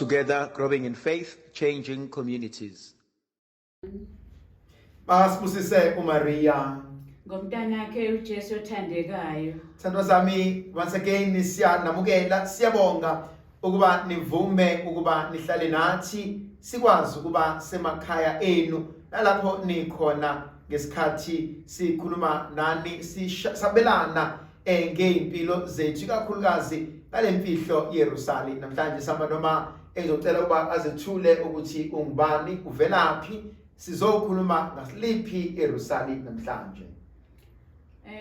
Together, growing in faith, changing communities. Basibusise uMaria. Ngomntanakhe uJesu othandekayo. Thandwa sami, once again siyanamukela, siyabonga ukuba nivume ukuba nihlale nathi, sikwazi ukuba semakhaya enu nalapho nikhona ngesikhathi sikhuluma nani, sabelana ngey'mpilo zethu, ikakhulukazi ngale mfihlo yeRosali. Namhlanje sihamba noma engizocela ukuba azethule ukuthi ungubani, uvelaphi, sizokhuluma ngasiliphi iRosali namhlanje.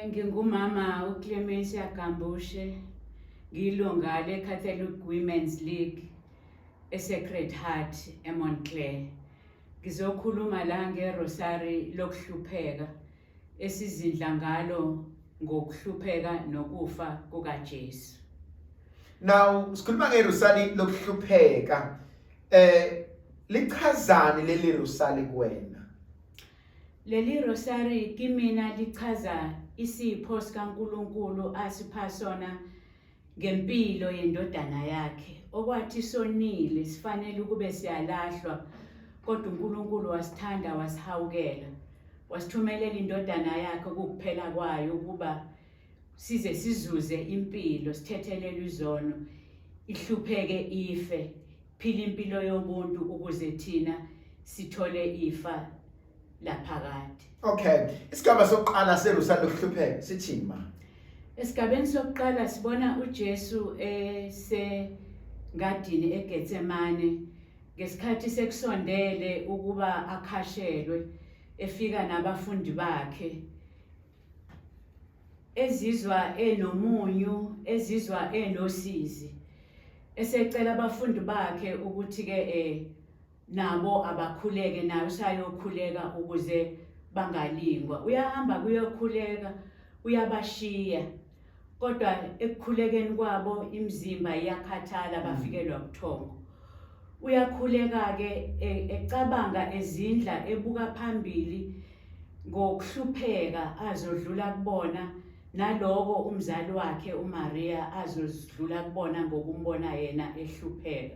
Ngingumama uClemencia Gambushe, ngiyilunga le-Catholic Women's League eSacred Heart eMontclair. Ngizokhuluma la ngeRosari lokuhlupheka esizindla ngalo ngokuhlupheka nokufa kukaJesu. Now sikhuluma ngeRosali lokuhlupheka, lichazani leli Rosali kuwena? Leli Rosari kimina lichaza isipho sikaNkulunkulu asipha sona ngempilo yendodana yakhe. Okwathi sonile sifanele ukube siyalahlwa, kodwa uNkulunkulu wasithanda, wasihawukela, wasithumelela indodana yakhe ukuphela kwayo ukuba size sizuze impilo, sithethelelwe izono, ihlupheke, ife, phila impilo yobuntu ukuze thina sithole ifa laphakade. Okay, isigaba sokuqala seRosali lokuhlupheka sithini, ma? Esigabeni sokuqala sibona uJesu esengadini eGetsemane ngesikhathi sekusondele ukuba akhashelwe, efika nabafundi bakhe, ezizwa enomunyu, ezizwa enosizi, esecela abafundi bakhe ukuthi ke nabo abakhuleke naye usayokhuleka ukuze bangalingwa. Uyahamba kuyokhuleka, uyabashiya, kodwa ekukhulekeni kwabo imizimba iyakhathala, bafikelwa ubuthongo. Uyakhuleka ke ecabanga, ezindla, ebuka phambili ngokuhlupheka azodlula kubona naloko umzali wakhe uMaria azodlula kubona ngokumbona yena ehlupheka.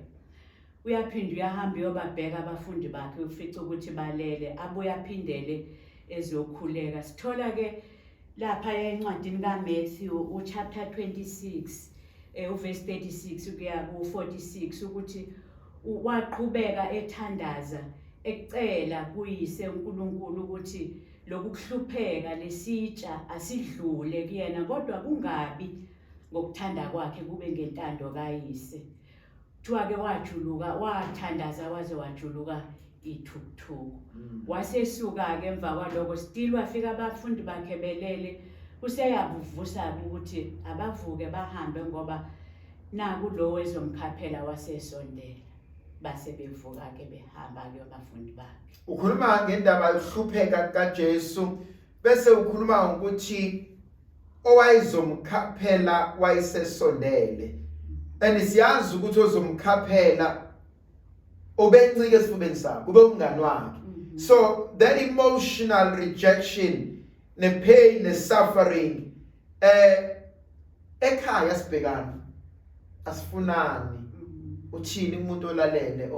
Uyaphinda uyahamba uyobabheka abafundi bakhe, ufica ukuthi balele, abuye aphindele ezokhuleka. Sithola ke lapha encwadini kaMatthew uchapter 26 uverse 36 kuya ku46 ukuthi waqhubeka ethandaza, ecela kuyise uNkulunkulu ukuthi lokuhlupheka lesitsha asidlule kuyena, kodwa kungabi ngokuthanda kwakhe, kube ngentando kayise. Kuthiwa ke wajuluka, wathandaza waze wajuluka ithukuthuku. Wasesuka ke emva kwaloko, still wafika abafundi bakhe belele, useyabuvusa ukuthi abavuke bahambe ngoba naku lo wezomkhaphela wasesondela. Base bevuka ke behamba ke abafundi bakhe. Ukhuluma ngendaba yokuhlupheka kaJesu, bese ukhuluma ngokuthi owayezomkhaphela wayesesondele, and siyazi ukuthi ozomkhaphela ubencike esifubeni sakhe, ube umngani wakhe. So that emotional rejection ne pain ne suffering, ekhaya sibhekana asifunani. Uthini umuntu olalele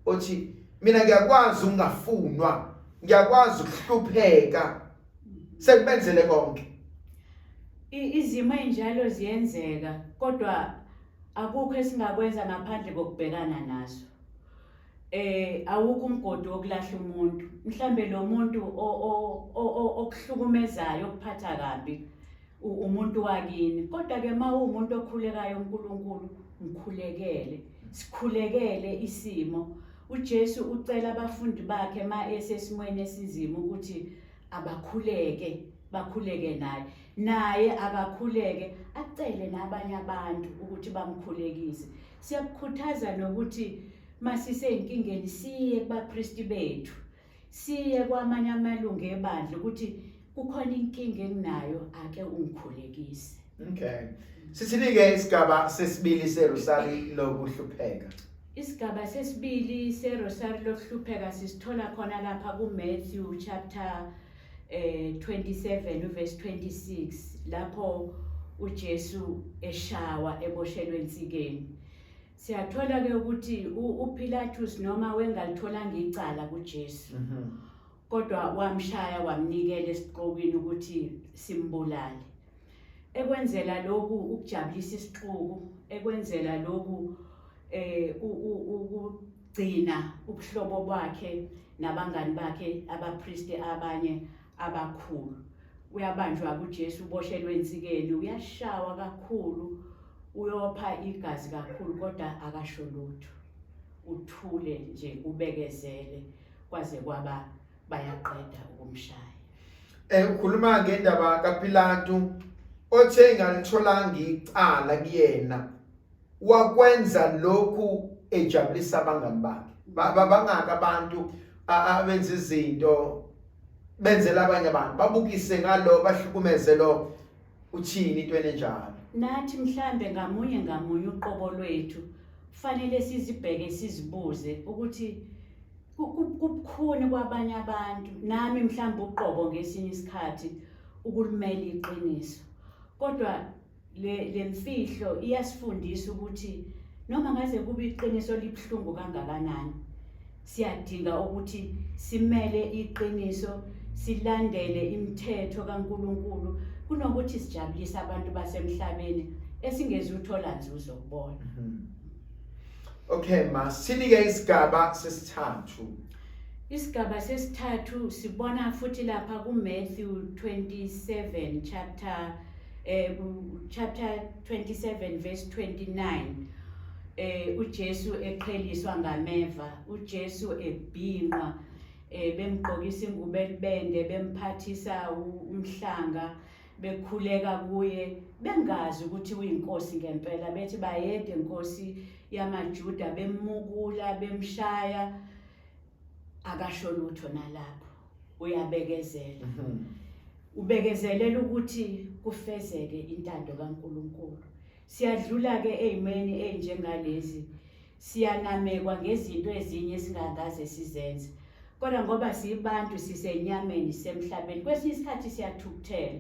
othi mina ngiyakwazi ukungafunwa, ngiyakwazi ukuhlupheka, sekubenzele konke? Izimo ey'njalo ziyenzeka, kodwa akukho esingakwenza ngaphandle kokubhekana nazo. Awukho umgodi wokulahla umuntu. Mhlambe lo muntu okuhlukumezayo, okuphatha kabi, umuntu wakini, kodwa ke uma uwumuntu okhulekayo uNkulunkulu, mkhulekele, sikhulekele isimo. uJesu ucela abafundi bakhe ma esesimweni esinzima ukuthi abakhuleke, bakhuleke naye, naye akakhuleke, acele nabanye abantu ukuthi bamkhulekise. Siyakukhuthaza nokuthi masisey'nkingeni siye kubapristi bethu, siye kwamanye amalungu ebandla ukuthi kukhona inkinga enginayo, ake ungikhulekise. Okay, sithini-ke isigaba sesibili serosari lokuhlupheka? Isigaba sesibili serosari lokuhlupheka sisithola khona lapha kuMatthew chapter 27 uverse 26, lapho uJesu eshawa, eboshelwe ensikeni. Siyathola ke ukuthi uPilatus noma wengalitholanga icala kuJesu. Kodwa wamshaya wamnikela esiqokwini ukuthi simbulale. Ekwenzela lokhu ukujabulisa isixuku, ekwenzela lokhu ukugcina ubuhlobo bakhe nabangani bakhe abapristi abanye abakhulu. Uyabanjwa kuJesu, uboshelwe ensikeni, uyashawa kakhulu, uyopha igazi kakhulu, kodwa akasho lutho, uthule nje, ubekezele kwaze kwaba bayaqeda ukumshaya. Ukhuluma ngendaba kaPilatu othe engalitholanga icala kuyena, wakwenza lokhu ejabulisa abangani bakhe. Bangaka abantu abenza izinto benzela abanye abantu, babukise ngalo, bahlukumeze lo. Uthini into enjalo? Nathi mhlambe ngamunye ngamunye uqobo lwethu kufanele sizibheke, sizibuze ukuthi kubukhuni kwabanye abantu, nami mhlambe uqobo ngesinye isikhathi ukulimela iqiniso, kodwa le mfihlo iyasifundisa ukuthi noma ngaze kube iqiniso libuhlungu kangakanani, siyadinga ukuthi simele iqiniso, silandele imithetho kaNkuluNkulu, kunokuthi sijabulise abantu basemhlabeni esingezuthola nzuzo kubona. Okay, ma sinike isigaba sesithathu. Isigaba sesithathu sibona futhi lapha kuMatthew 27 chapter chapter 27 verse 29. uJesu eqheliswa ngameva, uJesu ebhinqwa, bemgqokisa ingubo elibende, bemphathisa umhlanga, bekhuleka kuye bengazi ukuthi uyinkosi ngempela, bethi bayede inkosi yamaJuda, bemukula, bemshaya, akasho lutho nalapho, uyabekezela. Ubekezelela ukuthi kufezeke intando kaNkuluNkulu. Siyadlula ke ezimeni ezinjengalezi, siyanamekwa ngezinto ezinye esingakaze sizenze, kodwa ngoba sibantu sisenyameni, sisemhlabeni, kwesinye isikhathi siyathukuthela,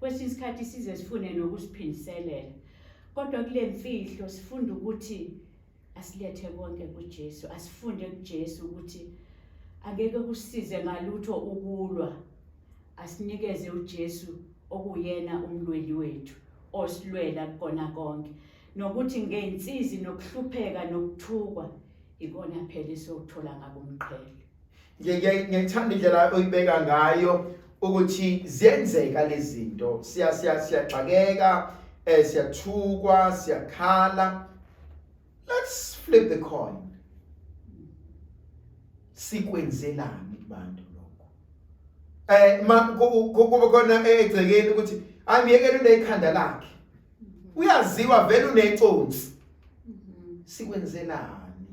kwesinye isikhathi size sifune nokusiphindiselela, kodwa kule mfihlo sifunda ukuthi asilethe konke kuJesu, asifunde kuJesu ukuthi angeke kusize ngalutho ukulwa, asinikeze uJesu okuyena umlweli wethu osilwela kukona konke, nokuthi ngensizi nokuhlupheka nokuthukwa ikona phela esiyokuthola ngakumqhele. Ngiyayithanda indlela oyibeka ngayo ukuthi ziyenzeka lezi zinto, siyaxakeka, siyathukwa, siyakhala. Let's flip the coin. Sikwenzelani kubantu lokho? Ma kuba khona egcekeni ukuthi ayimyekele unekhanda lakhe, uyaziwa vele uneconsi. Sikwenzelani?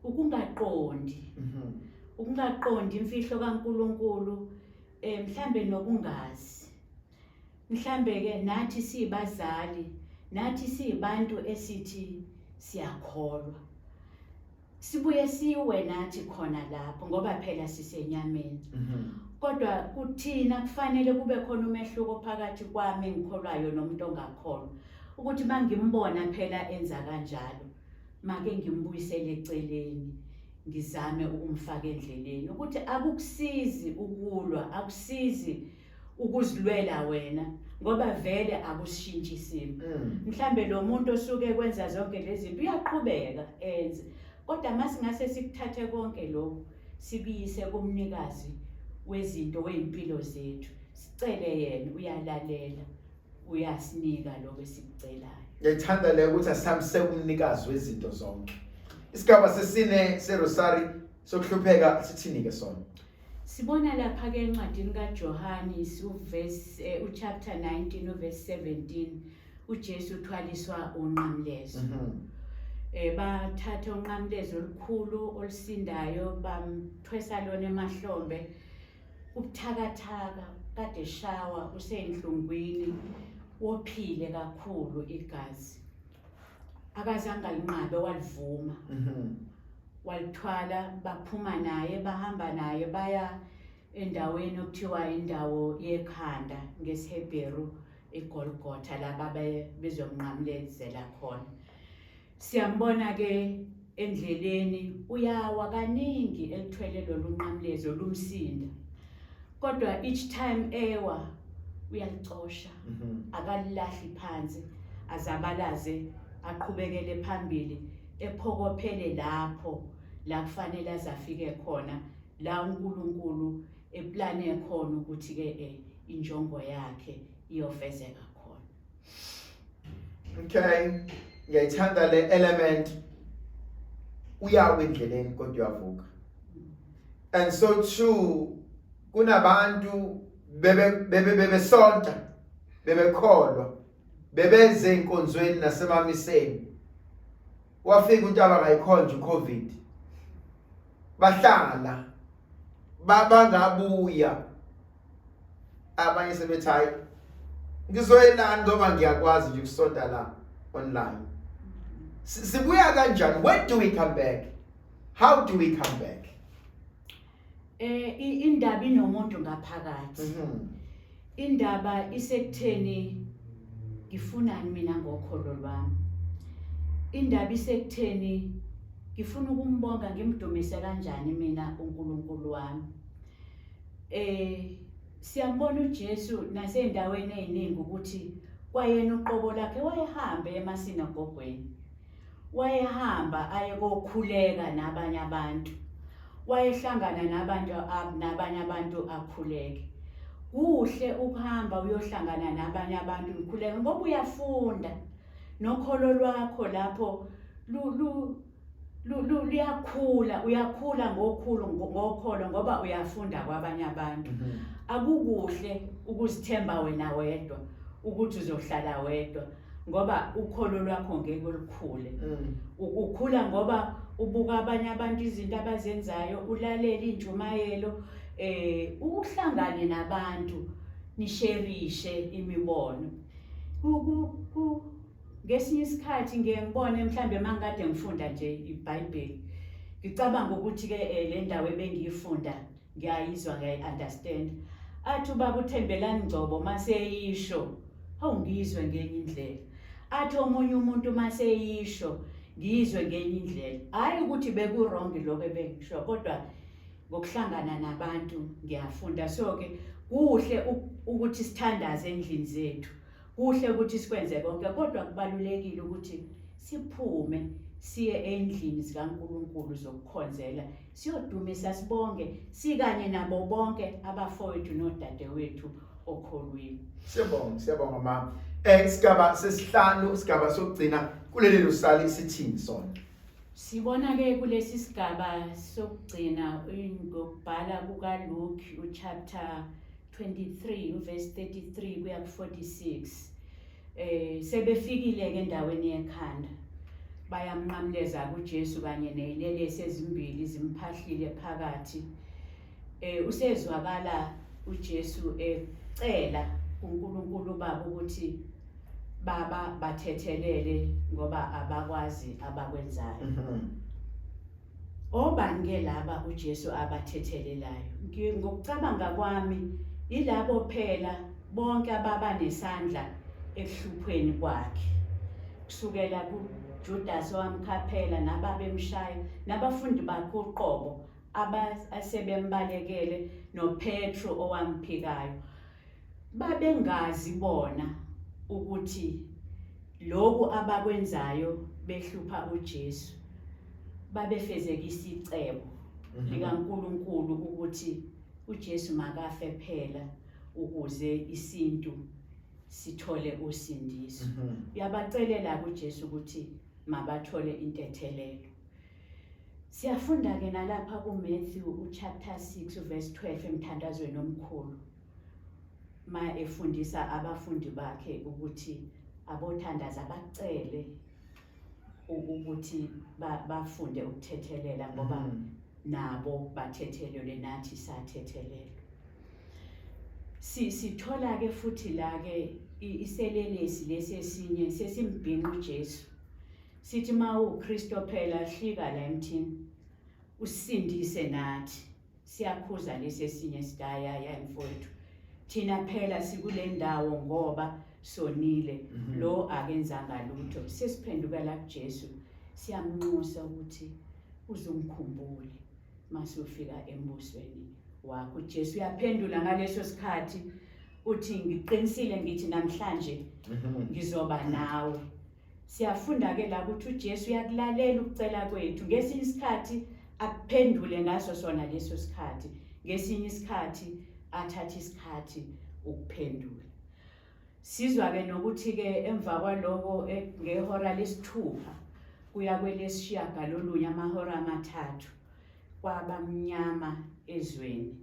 Ukungaqondi. Ukungaqondi imfihlo kaNkuluNkulu, mhlambe nokungazi. Mhlambe ke nathi sibazali, nathi sibantu esithi siyakholwa, sibuye siwe nathi khona lapho ngoba phela sisenyameni. Kodwa kuthina kufanele kube khona umehluko phakathi kwami engikholwayo nomuntu ongakholwa, ukuthi mangimbona phela enza kanjalo, make ngimbuyisele eceleni, ngizame ukumfaka endleleni, ukuthi akukusizi ukulwa, akusizi ukuzilwela wena, ngoba vele akusishintshi isimo. Mhlambe lo muntu osuke kwenza zonke lezi zinto uyaqhubeka enze, kodwa masingase sikuthathe konke lokhu sikuyise kumnikazi wezinto wezimpilo zethu, sicele yena, uyalalela, uyasinika lokho esikucelayo. Ngiyayithanda le ukuthi asihambise kumnikazi wezinto zonke. Isigaba sesine serosari sokuhlupheka sithini ke sona? Sibona lapha ke encwadini kaJohannes uverse uchapter 19 uverse 17, uJesu uthwaliswa unqamlezo. Bathatha unqamlezo olukhulu olusindayo bamthwesa lona emahlombe, ubuthakathaka kade shawa, useyinhlungwini, wophile kakhulu igazi, akazange alinqabe, walivuma. Walithwala, baphuma naye, bahamba naye baya endaweni okuthiwa indawo yekhanda ngesiHebheru iGolgotha, laba bezomnqamlezela khona. Siyambona ke endleleni uyawa kaningi elithwele lolu nqamlezo lumsinda. Kodwa each time ewa uyalicosha. Akalilahli phansi azabalaze aqhubekele phambili ephokophele lapho la kufanele azafike khona la uNkulunkulu eplane khona ukuthi ke injongo yakhe iyofezeka khona. Okay, ngiyayithanda le element, uyawa endleleni kodwa uyavuka. And so too kunabantu bebe bebe bebesonta, bebekholwa, bebeze enkonzweni nasemamiseni, wafika untaba kayikhonje uCovid, bahlala bangabuya. Abanye sebethi, "Hayi, ngizoyelani ngoba ngiyakwazi nje ukusonta la online." Sibuya kanjani? When do we come back? How do we come back? Indaba inomuntu ngaphakathi. Indaba isekutheni ngifunani mina ngokholo lwami. Indaba isekutheni ngifuna ukumbonga, ngimdumise kanjani mina uNkulunkulu wami. Siyambona uJesu nasendaweni eziningi ukuthi kwayena uqobo lakhe wayehambe emasinagogweni. Wayehamba aye kokhuleka nabanye abantu. Wayehlangana nabantu, nabanye abantu akhuleke. Kuhle ukuhamba uyohlangana nabanye abantu nikhuleke ngoba uyafunda nokholo lwakho lapho luyakhula, uyakhula ngokhulu ngokholo ngoba uyafunda kwabanye abantu. Akukuhle ukuzithemba wena wedwa ukuthi uzohlala wedwa ngoba ukholo lwakho ngeke lukhule. Ukhula ngoba ubuka abanye abantu, izinto abazenzayo, ulalela intshumayelo, uhlangane nabantu, nisherishe imibono. Ngesinye isikhathi ngiye ngibone mhlambe mangikade ngifunda nje iBhayibheli, ngicabanga ukuthi ke le ndawo ebengiyifunda ngiyayizwa, ngiyayi-understand. Athi ubaba uThembelani Ngcobo maseyisho, hawu, ngizwe ngenye indlela. Athi omunye umuntu maseyisho, ngizwe ngenye indlela. Hhayi ukuthi beku-wrong lokho ebengisho, kodwa ngokuhlangana nabantu ngiyafunda. So-ke kuhle ukuthi sithandaze endlini zethu, kuhle ukuthi sikwenze konke, kodwa kubalulekile ukuthi siphume siye endlini zikaNkulunkulu zokukhonzela, siyodumisa, sibonge sikanye nabo bonke abafowethu nodadewethu okholweni. Siyabonga, siyabonga ma. Isigaba sesihlanu, isigaba sokugcina kuleli rosali, sithini sona? Sibona ke kulesi sigaba sokugcina ngokubhala kukaLuke uchapter 23 uverse 33 kuya ku46. Sebefikile ke endaweni yekhanda, bayamnqamleza kuJesu kanye nezilelesi ezimbili zimphahlile phakathi. Usezwakala uJesu ecela kuNkulunkulu Baba ukuthi, "Baba, bathethelele ngoba abakwazi abakwenzayo." Obani ke laba uJesu abathethelelayo? Ngokucabanga kwami yilabo phela bonke ababa nesandla ekuhluphweni kwakhe, kusukela kuJudas owamkhaphela, nababemshaya, nabafundi bakhe uqobo abasebembalekele, noPetro owamphikayo. Babengazi bona ukuthi lokhu abakwenzayo behlupha uJesu babefezekisa icebo likaNkulunkulu ukuthi uJesu makafe phela ukuze isintu sithole usindiso. Uyabacelela kuJesu ukuthi mabathole intethelelo. Siyafunda ke nalapha kuMatthew uchapter 6 uverse 12 emthandazweni omkhulu ma efundisa abafundi bakhe ukuthi abothandaza bacele ukuthi bafunde ukuthethelela ngoba nabo bathethelelwe, nathi sathethelelwa. Sithola ke futhi la ke iselelesi lesi esinye sesimbhinqa uJesu, sithi, "Ma uKristo phela, hlika la emthini usindise nathi." Siyakhuza lesi esinye, sithi, "Hayi, hayi, hayi mfowethu, thina phela sikule ndawo ngoba sonile, lo akenzanga lutho." Sesiphendukela kuJesu. Siyamnxusa ukuthi uzungikhumbule masufika embusweni wakho. Jesu uyaphendula ngaleso sikhathi uthi ngiqinisile ngithi namhlanje ngizoba nawe. Siyafunda ke la ukuthi uJesu uyakulalela ukucela kwethu. Ngesinye isikhathi akuphendule ngaso sona leso sikhathi, ngesinye isikhathi athathe isikhathi ukuphendula. Sizwa ke nokuthi ke emva kwaloko ngehora lesithupha kuya kwelesishiyagalolunye, amahora 3, kwabamnyama ezweni.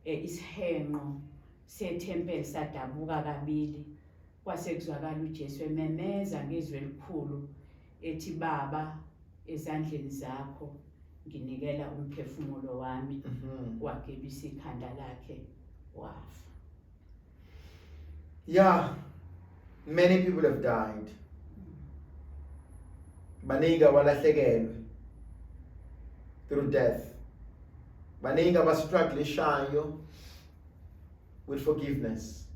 Isihenqo sethempeli sadabuka kabili, kwase kuzwakala uJesu ememeza ngezwi elikhulu ethi, Baba, ezandleni zakho nginikela umphefumulo wami. Wagebisa ikhanda lakhe wafa. Yeah, many people have died. Baningi abalahlekelwe through death. Baningi abastrugglishayo with forgiveness.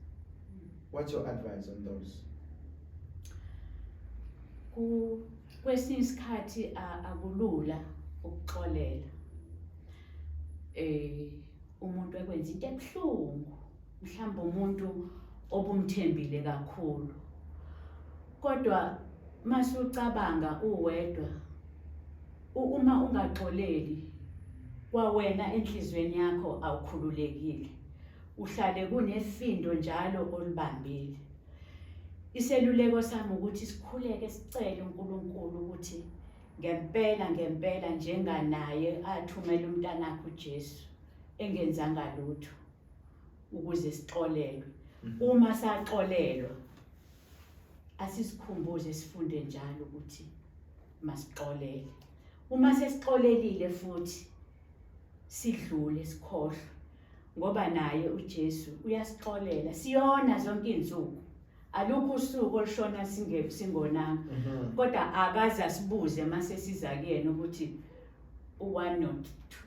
What's your advice on those? Ku kwesinye isikhathi akulula ukuxolela umuntu ekwenza into ebuhlungu, mhlawumbe umuntu obumthembile kakhulu, kodwa masucabanga uwedwa, uma ungaxoleli kwawena enhlizweni yakho awukhululekile, uhlale kunefindo njalo olibambile. Iseluleko sami ukuthi sikhuleke, sicele uNkulunkulu ukuthi ngempela ngempela njenganaye athumela umntanakhe uJesu engenzanga lutho ukuze sixolelwe. Uma saxolelwa, asisikhumbuze, sifunde njalo ukuthi masixolele. Uma sesixolelile futhi sidlule, sikhohlwe, ngoba naye uJesu uyasixolela. Siyona zonke izinsuku, alukho usuku olushona singonanga, kodwa akaze asibuze mase siza kuyena ukuthi u1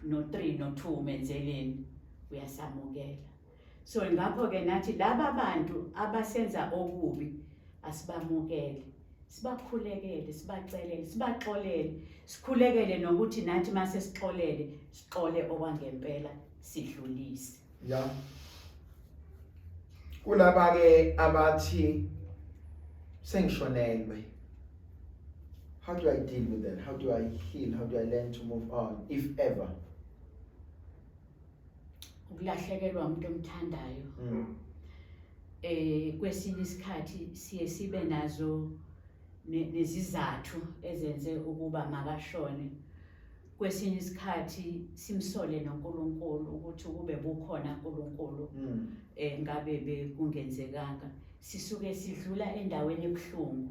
no 3 no 2 umenzeleni. Uyasamukela. So ngakho ke nathi laba bantu abasenza okubi asibamukele, sibakhulekele, sibacelele, sibaxolele, sikhulekele nokuthi nathi mase sixolele, sixole okwangempela, sidlulise. Ya, kulaba ke abathi sengishonelwe, how do I deal with that? How do I heal? How do I learn to move on, if ever? Ukulahlekelwa umuntu omthandayo, kwesinye isikhathi siye sibe nazo nezizathu ezenze ukuba makashone. Kwesinye isikhathi simsole noNkulunkulu ukuthi ukube bukhona uNkulunkulu, ngabe bekungenzekanga. Sisuke sidlula endaweni ebuhlungu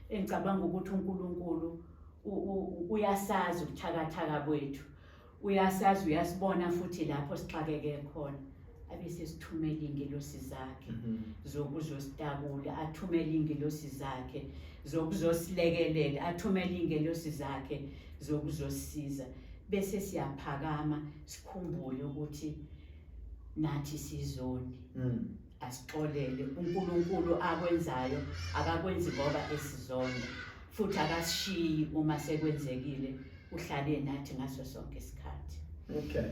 engicabanga ukuthi uNkulunkulu uyasazi ubuthakathaka kwethu, uyasazi, uyasibona futhi lapho sixakeke khona, abe sesithumela ingelosi zakhe zokuzositakula, athumele ingelosi zakhe zokuzosilekelela, athumele ingelosi zakhe zokuzosisiza, bese siyaphakama, sikhumbule ukuthi nathi sizoni. Asixolele. uNkulunkulu akwenzayo akakwenzi ngoba esizonda, futhi akasishiyi uma sekwenzekile, uhlale nathi ngaso sonke isikhathi. Okay,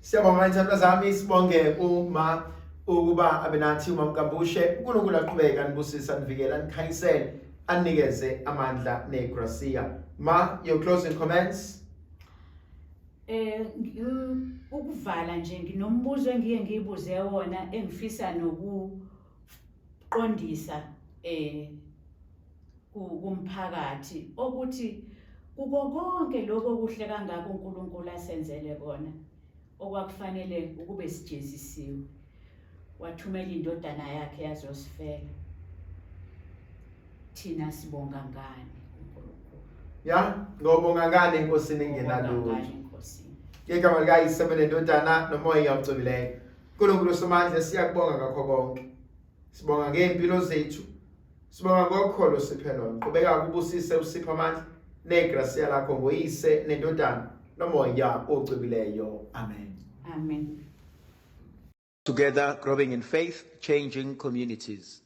siyabonga intando zami. Sibonge uma ukuba abenathi uma Mkambushe. uNkulunkulu aqhubeka anibusisa, nivikela, nikhanyisele, anikeze amandla negracia. Ma, your closing comments? Ukuvala nje, nginombuzo engiye ngiyibuze wona engifisa nokuqondisa kumphakathi, ukuthi kuko konke lokho okuhle kangaka uNkulunkulu asenzele kona, okwakufanele ukube sijezisiwe, wathumela indodana yakhe yazosifela thina, sibonga ngani uNkulunkulu? Ya, ngobonga ngani enkosini engenalutho? Ngani enkosini? Ngegama likaYise neNdodana noMoya oCwebileyo. Nkulunkulu Somandla, siyakubonga ngakho konke. Sibonga ngey'mpilo zethu, sibonga ngokholo siphe lona. Qhubeka kubusise, usiphe amandla negracia lakho, ngoYise neNdodana noMoya oCwebileyo. Amen. Amen. Together, growing in faith, changing communities.